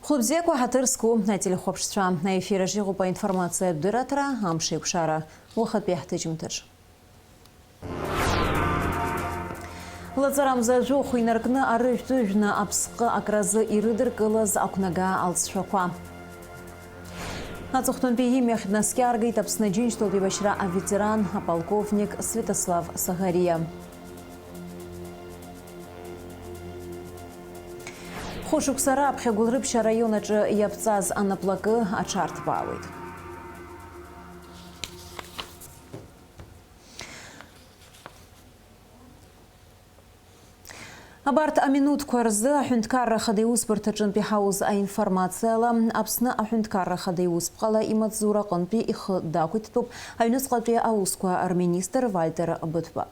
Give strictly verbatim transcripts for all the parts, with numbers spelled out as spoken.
Хәылбзиақәа, ҳаҭыр зқәу ателехәаԥшцәа, аефир аҿы иҟоуп аинформациатә дырраҭара, амш еиқәшара, уахатәи ҳҭыжьымҭаҿ. Лаҵарамза жәохә инаркны арыжәтә ыжәны аԥсҟы акразы ирыдыркылаз ақәнага алҵшәақәа. Аҵыхәтәантәи имҩахь днаскьаргеит Аԥсны Џьынџьтәылатә еибашьра аветеран, аполковник Свиатослав Саӷариа. Хәышықәса раԥхьа Гәылрыԥшь араион аҿы иаԥҵаз анаплакы аҽарҭбаауеит. Абарҭ аминуҭқәа рзы аҳәынҭқарра ахада иусбарҭаҿынтә иҳауз аинформациала, Аԥсны аҳәынҭқарра ахада иусԥҟала имаҵзура аҟынтәи ихы дақәиҭтәуп аҩныҵҟатәи аусқәа рминистр Вальтер Быҭәба.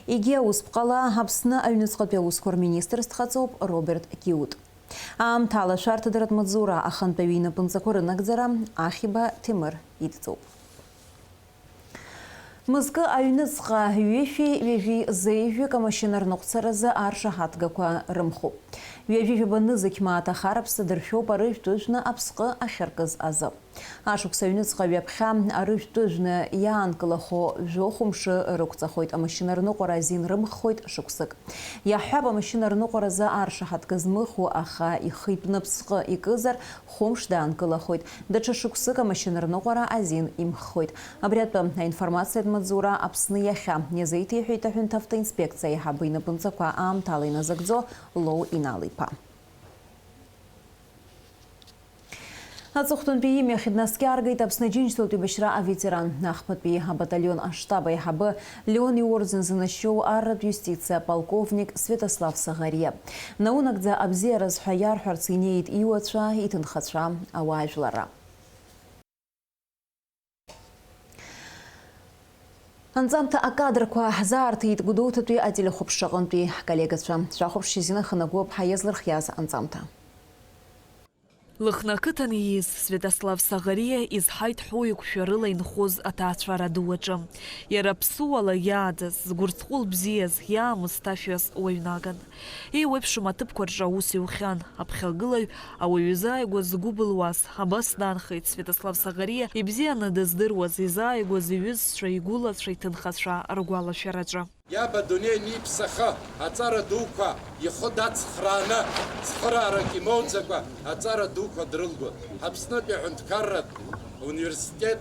Егьи аусԥҟала Аԥсны аҩныҵҟатәи аусқәа рминистрс дҟаҵоуп Роберт Киут. Аамҭала ашәарҭадаратә маҵзура ахантәаҩы инапынҵақәа рынагӡара Ахьиба Ҭемыр идҵоуп. Мызкы аҩныҵҟа ҩышәи ҩажәи зеижәҩык амашьына рныҟәцаразы аршаҳаҭгақәа рымхуп. Ҩажәи жәаба нызқь мааҭ ахараԥса дыршәоуп арыжәтә ыжәны аԥсҟы ахьаркыз азы. Ашықәс аҩныҵҟа ҩаԥхьа арыжәтә ыжәны иаанкылахо жәохә мшы рықәҵахоит, амашьына рныҟәара азин рымххоит шықәсык. Иаҳҳәап, амашьына рныҟәаразы аршаҳаҭга змыху, аха ихитәны аԥсҟы икызар, хәымш даанкылахоит. Даҽа шықәсык амашьына рныҟәара азин имххоит. Абри атәы аинформациатә маҵзура Аԥсны иахьа иазеиҭеиҳәеит аҳәынҭавтоинспекциа аиҳабы инапынҵақәа аамҭала иназыгӡо Лоу Инал-иԥа. Аҵыхәтәантәи имҩахь днаскьаргеит Аԥсны Џьынџьтәылатә еибашьра аветеран, ахԥатәи абаталион аштаб аиҳабы, Леон иорден занашьоу арратә иустициа аполковник Свиатослав Саӷариа. Наунагӡа абзиараз ҳәа иарҳәарц инеит иуацәа, иҭынхацәа, ауаажәларра. Анҵамҭа акадрқәа ҳзаарҭеит Гәдоуҭатәи ателехәаԥшраҟынтәи ҳколлегацәа. Шәахәаԥшшьа зинахынагоуп ҳаиазлырхиаз анҵамҭа. Лыхны ақыҭан ииз Свиатослав Саӷариа изҳаит ҳуаҩықәшәа рыла инхоз аҭаацәара ду аҿы. Иара аԥсуала иаадаз, згәырҵҟәыл бзиаз, иаамысҭашәаз уаҩнаган. Еиуеиԥшым аҭыԥқәа рҿы аус иухьан, аԥхьагылаҩ, ауаҩы изааигәаз згәы былуаз, абас даанхеит Свиатослав Саӷариа ибзианы дыздыруаз, изааигәаз иҩызцәа, игәылацәа, иҭынхацәа ргәалашәараҿы. Иаб адунеи аниԥсахы, аҵара дуқәа ихы дацхрааны, цхыраарак имоуӡакәа, аҵара дуқәа дрылгон. Аԥснытәи аҳәынҭқарратә университет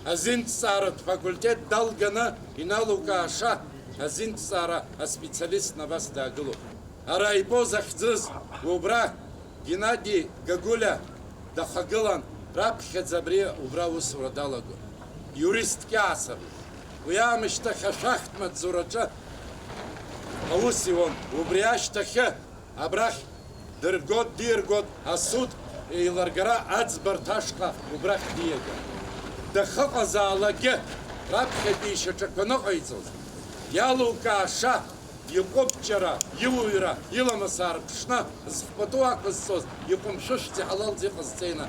азинҭҵааратә факультет далганы иналукааша азинҭҵаара аспециалист абас даагылоуп. Ара ипо захьӡыз убра Геннади Гагулиа дахагылан, раԥхьаӡа абри убра аусура далагон. Иуристк иаасырт. Уи аамышьҭахь ашәахтә маҵзураҿы аус иуан. Убри ашьҭахьы абрахь дыргот, диргот асуд еилыргара аӡбарҭа ашҟа убрахь диагон. Дахыҟазаалакгьы раԥхьатәи ишьаҿақәа ныҟаиҵоз, иалукааша, иҟәыбҷара, иуаҩра, иламыс аарԥшны зхпату ақәызҵоз иҟәымшәышәӡа иҳалалӡа иҟазҵеины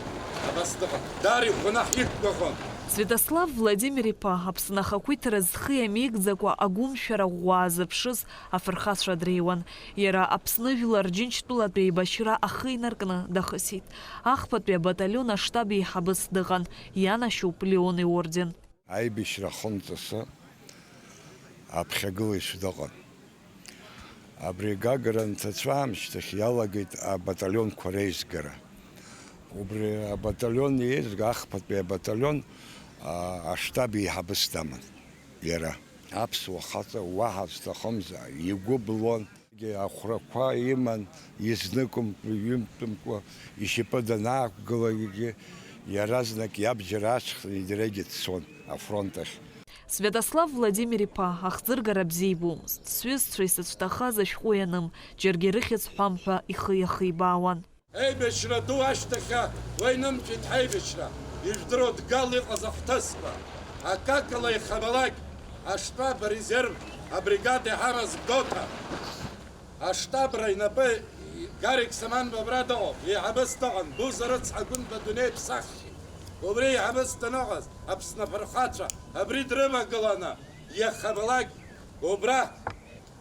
абас дыҟан. Даара игәнаҳа иқәгәыӷуан. Свиатослав Владимир-иԥа Аԥсны ахақәиҭра зхы иамеигӡакәа агәымшәара ӷәӷәа аазыԥшыз афырхацәа дреиуан. Иара Аԥсны жәлар Џьынџьтәылатә еибашьра ахы инаркны дахысит. Ахԥатәи абаталион аштаб еиҳабыс дыҟан, ианашьоуп Леон иорден. Аибашьра ахынҵысы аԥхьагылаҩцәа дыҟан. Абри агагара анҭацәа аамышьҭахь иалагеит абаталионқәа реизгара. Убри абаталион еизга, ахԥатәи абаталион, а, аштаб еиҳабыс даман иара. Аԥсуа хаҵа уаҳа зҭахымз игәы былуан. Ахәрақәа иман, изныкымкәа, ҩынтәымкәа ишьапы данаақәгылагьы, иаразнак иабџьар аашьҭыхны иара дцон афронт ахь. Свиатослав Владимир-иԥа ахӡыргара бзиа ибомызт. Сҩызцәа исыцәҭахаз ашәҟәы ианым, џьаргьы рыхьӡ ҳәам ҳәа ихы иахибаауан. Еибашьра ду ашьҭахьы уа инымҵәеит ҳаибашьра, ижәдыруа дгала иҟаз ахҭысқәа. Акакала ихабалак, аштаб арезерв абригада иҳамаз Гәдоуҭа. Аштабра инапы Гарик Саманба абра дыҟоуп, еиҳабыс дыҟан, Буза рыцҳа Гәынба дунеи ԥсаххьеит. Убри еиҳабыс даныҟаз, Аԥсны афырхацәа абри дрывагыланы, иахабалак убра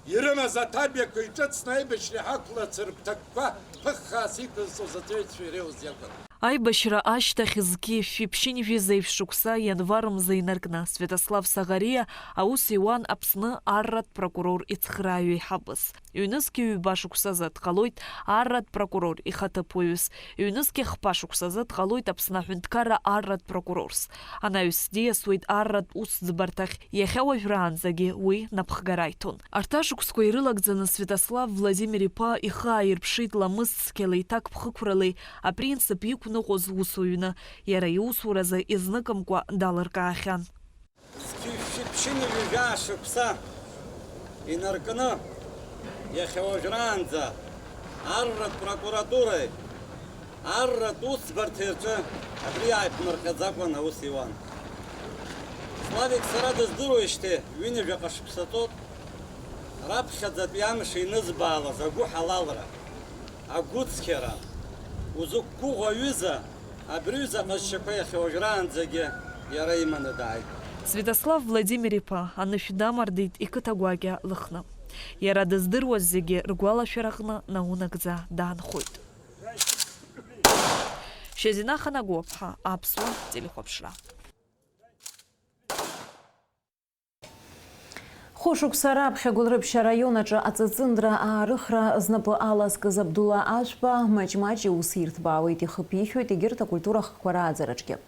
Ирымаз аҭабиақәа иҿыцны аибашьра иҳақәларц рыгәҭакқәа ԥыххаас иқәызҵоз аҵаҩцәа иреиуаз иакәын. Аибашьра ашьҭахь зқьи жәшәи ԥшьынҩажәи зеижә шықәса ианвар мза инаркны Свиатослав Саӷариа аус иуан Аԥсны арратә прокурор ицхрааҩы иҳабыз. Ҩнызқьи ҩба шықәсазы дҟалоит арратә прокурор ихаҭыԥуаҩыс, ҩнызқьи хԥа шықәсазы дҟалоит Аԥсны аҳәынҭқарра арратә прокурорс. Анаҩс диасуеит арратә усӡбарҭахь, иахьа уажәраанӡагьы уи напхгара иҭон. Арҭ ашықәсқәа ирылагӡаны Свиатослав Владимир-иԥа ихы ааирԥшит ламыс цқьалеи ҭакԥхықәралеи апринцип иқәныҟәоз усуҩны, иара иусуразы изныкымкәа далыркаахьан. Зқьи жәшәи ԥшьынҩажәи жәаа шықәса инаркны, иахьа уажәраанӡа арратә прокуратуреи арратә усӡбарҭеи рҿы абри ааиԥмырҟьаӡакәан аус иуан. Славик сара дыздыруеижьҭеи ҩынҩажәаҟа шықәса ҵуеит, раԥхьаӡатәи амш инызбаалаз агәыҳалалра, агәыцқьара, узықәгәыӷуа аҩыза, абри аҩыза аҟазшьақәа иахьа уажәраанӡагьы иара иманы дааит. Свиатослав Владимир-иԥа анышә дамардеит иқыҭа гәакьа лыхны. Иара дыздыруаз зегьы ргәалашәараҟны наунагӡа даанхоит. Шьазина Ханагәаԥҳа, Аԥсуа телехәаԥшра. Хәышықәса раԥхьа Гәылрыԥшь араион аҿы аҵыҵындра аарыхра знапы алазкыз Абдулла Ашәба маҷ-маҷ иус ирҭбаауеит, ихы ԥихьоит егьырҭ акультура хкқәа рааӡараҿгьы.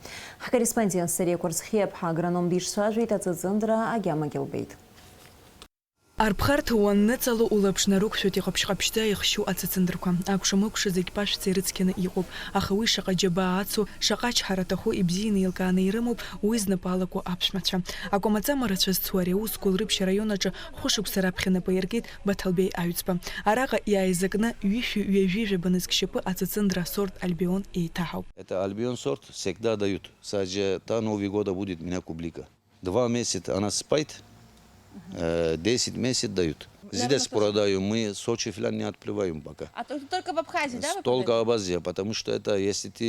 Ҳкорреспондент Сариа Қәарцхиаԥҳа агроном дицәажәеит, аҵыҵындра агьамагьы лбеит. Арԥхарҭа уанныҵало, улаԥш нарықәшәоит иҟаԥшь-ҟаԥшьӡа ихшьу аҵыҵындырқәа. Акәша-мыкәша зегь пашәӡа ирыцқьаны иҟоуп, аха уи шаҟа џьабаа ацу, шаҟа ачҳара аҭаху ибзианы еилкааны ирымоуп уи знапы алаку аԥшәмацәа. Акәамаҵама рацәа зцу ари аус Гәылрыԥшь араион аҿы хәышықәса раԥхьа напы аиркит Баҭалбеи Аҩӡба. Араҟа иааизакны ҩышәи ҩажәи жәаба нызқь шьапы аҵыҵындра асорт Альбион еиҭаҳауп. Это Альбион сорт всегда дают. Саџьа та Новый года будет меня кублика. Два месяца она спает, э, десять месяцев дают. Здесь продаю, мы Сочи флян не открываем пока. А то только в Абхазии, да, вы продаёте? Только Абхазия, потому что это, если ты,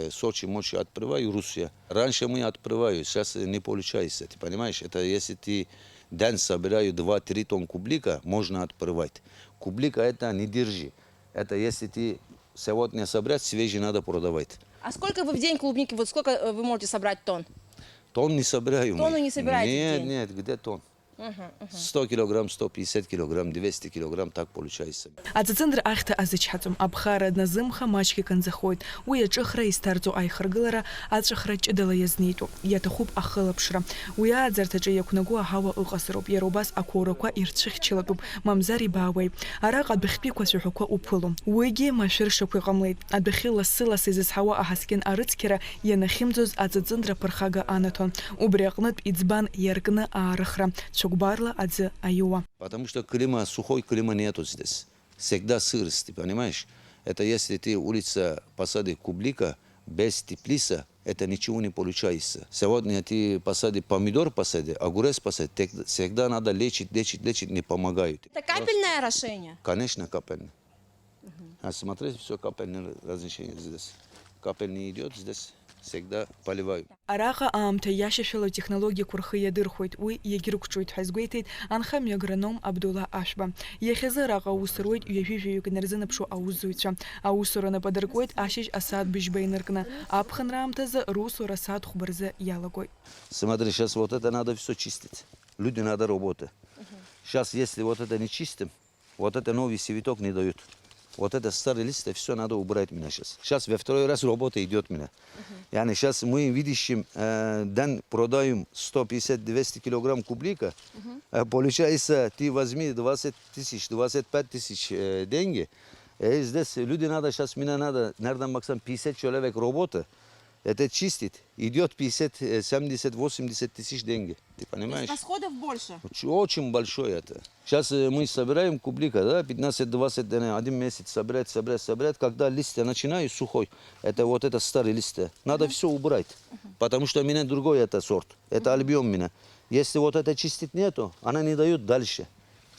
э, Сочи, Мочи открываю, Русия. Раньше мы открываю, сейчас не получается, ты понимаешь? Это если ты день собираю два-три тонн кублика, можно открывать. Кублика это не держи. Это если ты сегодня собрать, свежий надо продавать. А сколько вы в день клубники, вот сколько, э, вы можете собрать тонн? Тонн не собираем мы. Тонну не собираете в день? Нет, нет, где тонн? Мгм, мгм. Сто килограмм, сто пятьдесят килограмм, двести килограмм, так получается. Аҵыҵындра ахьҭа азычҳаӡом, аԥхара дназымха маҷк иканӡахоит. Уи аҿыхра изҭарҵо аихаргылара аҵәахра ҷыдала иазнеитәуп. Иаҭахуп ахылаԥшра. Уи ааӡарҭаҿы иақәнаго аҳауа ыҟазароуп. Иара убас ақәоурақәа ирцәыхьчалатәуп, мамзар ибаауеи. Араҟа адәахьтәиқәа ацәаҳәақәа уԥылом. Уигьы машәыршақәа иҟамлеит. Адәахьы лассы-лассы изызҳауа аҳаскьын арыцқьара ианахьымӡоз аҵыҵындра ԥырхага анаҭон. Убри аҟнытә иӡбан иаркны аарыхра, цәыкәбарла аӡы аиуа. Потому что климат сухой, климат нету здесь. Всегда сырость, ты понимаешь? Это если ты улица посады кублика без теплица, это ничего не получается. Сегодня ты посади помидор, посади, огурец посади, тек-, всегда надо лечить, лечить, лечить, не помогают. Это капельное орошение? Конечно, капельное. А смотрите, всё капельное разрешение здесь. Капельный идёт здесь, всегда поливаю. Араҟа аамҭа иашьашәала атехнологиақәа рхы иадырхәоит, уи иагьрықәҿиоит ҳәа азгәеиҭеит анхамҩа агроном Абдулла Ашәба. Иахьазы араҟа аус руеит ҩажәи жәаҩык инарзынаԥшу аусзуҩцәа. Аусура напы адыркуеит ашьыжь асааҭ быжьба инаркны. Аԥхынра аамҭазы русура асааҭ хәба рзы иалагоит. Смотри, щас вот это надо всё чистить. Люди надо работа. Щас, если вот это не чистим, вот это новый цветок не дают. Вот это старый лист, это всё надо убрать меня щас. Щас во второй раз работа идёт меня. Яни щас мы видишь, э, день продаем сто пятьдесят двести килограмм кублика. Э, получается, ты возьми двадцать тысяч, двадцать пять тысяч, э, деньги. Э, здесь люди надо, щас меня надо, наверное, максимум пятьдесят человек работа. Это чистит. Идёт пятьдесят, э, семьдесят, восемьдесят тысяч деньги. Ты понимаешь? То есть расходов больше? Оч-, очень большое это. Щас, э, мы собираем кублика, да, пятнадцать-двадцать, да, один месяц собирать, собирать, собирать. Когда листья начинают сухой, это вот это старый листья. Надо всё убрать, потому что у меня другой это сорт. Это Альбион у меня. Если вот это чистить нету, она не даёт дальше.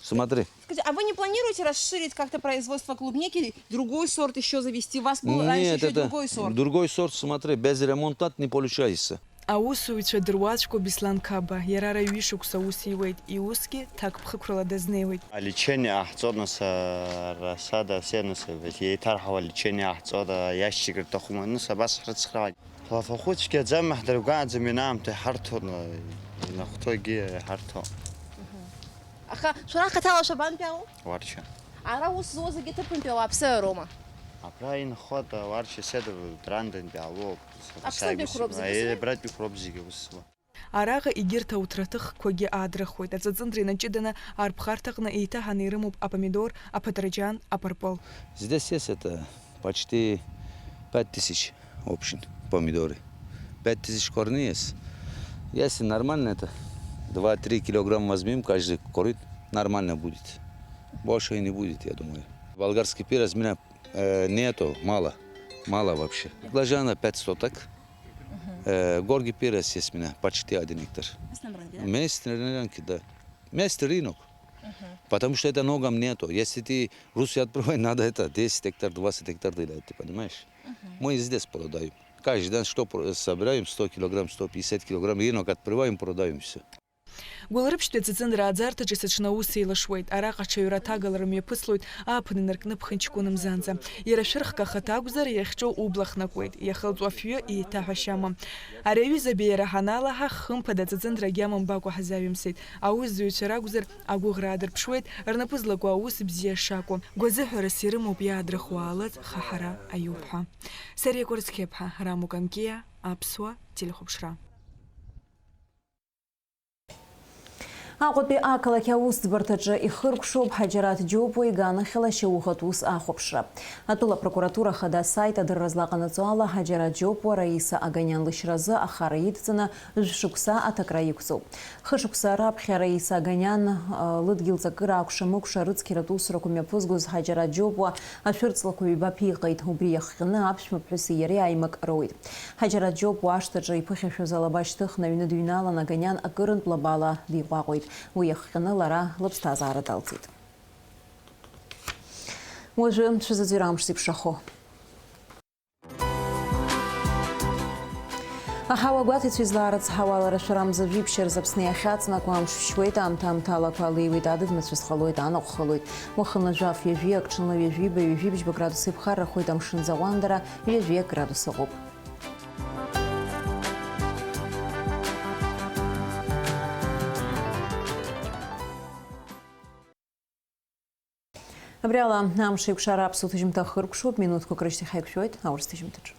Смотри. Скажи, а вы не планируете расширить как-то производство клубники, другой сорт ещё завести? У вас был раньше ещё другой сорт. Нет, это другой сорт, смотри, без ремонта не получается. Аусзуҩцәа дыруаӡәкуп Беслан Қаба, иара ара ҩышықәса аус иуеит, иусгьы ҭакԥхықәрала дазнеиуеит. Алечение ҟаҳҵоит, нас, а, рассада, сенус, еиҭарҳауа алечение ҟаҳҵоит, а, иашьцәагьы рҭахума, нас абас ҳрыцхраауеит. Ҳлафахәы цәгьаӡам, ҳдыргәаҟӡам, ианаамҭоу иҳарҭоит, инахәҭоугьы иҳарҭоит. Аха шәара хаҭала шәабантәи аауп? Уарча. Ара ус зуа зегьы ҭыԥынтәи ауааԥсыра роума? Абра инхоит, а, Уарча седр Драндантәи аалоуп. Аԥснынтәи хәроуп зегьы, Э, абратәи хәроуп зегьы ус зуа. Араҟа егьырҭ ауҭраҭыхқәагьы аадрыхуеит. Аҵыҵындра инаҷыданы арԥхарҭаҟны еиҭаҳаны ирымоуп апомидор, абаҭраҷан, апырпыл. Здесь есть это почти пять тысяч, в общем, помидоры. Пять тысяч корней есть. Если нормально это, два-три килограмма возьмём, каждый корень, нормально будет. Больше и не будет, я думаю. Болгарский перец у меня, э, нету, мало. Мало вообще. Баклажана пять соток. Э, горький перец есть у меня, почти один гектар. Местные рынки, да? Местные рынки, да. Местный рынок. Потому что это ногам нету. Если ты Русию открывай, надо это десять гектар, двадцать гектар делать, ты понимаешь? Мы и здесь продаем. Каждый день что про-, собираем, сто килограмм, сто пятьдесят килограмм, рынок открываем, продаем всё. Гәылрыԥшьтәи аҵыҵындра ааӡарҭаҿы есыҽны аус еилашуеит. Араҟа аҽаҩра аҭагалара мҩаԥыслоит, ааԥын инаркны ԥхынҷкәын мзанӡа. Иара шәырхк ахаҭа акәзар, иахьҿоу ублахнакуеит, иахылҵуа афҩы еиҭаҳәашьа амам. Ари аҩыза абеиара ҳаналаҳа, хымԥада аҵыҵындрагьы амамбакәа ҳзаҩымсит. Аусзуҩцәа ракәзар, агәыӷра аадырԥшуеит, рнапы злаку аус бзиа шакәу. Гәазыҳәарас ирымоуп иаадрыхуа аалыҵ хаҳара аиуп ҳәа. Сариа Кәарцхьыԥҳа, Раму Камкиа, Аԥсуа телехәаԥшра. Аҟәатәи ақалақь аусӡбарҭаҿы ихыркәшоуп Ҳаџьараҭ Џьопуа иганахьала шьауӷатә ус ахәаԥшра. Атәыла апрокуратура ахада асайт адырра злаҟанаҵо ала, Ҳаџьараҭ Џьопуа Раиса Аганиан лышьразы ахара идҵаны жәшықәса аҭакра иқәҵоуп. Хышықәса раԥхьа Раиса Аганиан, а, лыдгьыл ҵакыра акәша-мыкәша рыцқьаратә усурақәа мҩаԥызгоз Ҳаџьараҭ Џьопуа ашәырҵлақәа ҩба ԥиҟеит, убри иахҟьаны аԥшәма ԥҳәыси иареи аимак роуит. Ҳаџьараҭ Џьопуа ашҭаҿы иԥыхьашәоз алаба шьҭыхны аҩны дыҩналан, Аганиан акырынтә лабала диҟәаҟәеит. Уи иахҟьаны лара лыԥсҭазаара далҵит. Уажәы шәзыӡырҩ амш зеиԥшрахо. Аҳауа гәаҭеицәа излаарыцҳауа аларашәара амза жәиԥшь рзы Аԥсны иахьаҵнакуа амш шәшьуеит, аамҭа-аамҭалақәа алеиуеит, адыд мацәыс ҟалоит, анаҟә халоит. Уахынла жәаф ҩажәиак, ҽынла ҩажәиба, ҩажәибжьба градус иԥхаррахоит, амшын заҟәандара ҩажәиак градус ыҟоуп. Абри ала амш еиқәшара аԥсуа ҭыжьымҭа хыркәшоуп, минуҭқәак рышьҭахь ҳаиқәшәоит аурыс ҭыжьымҭаҿы.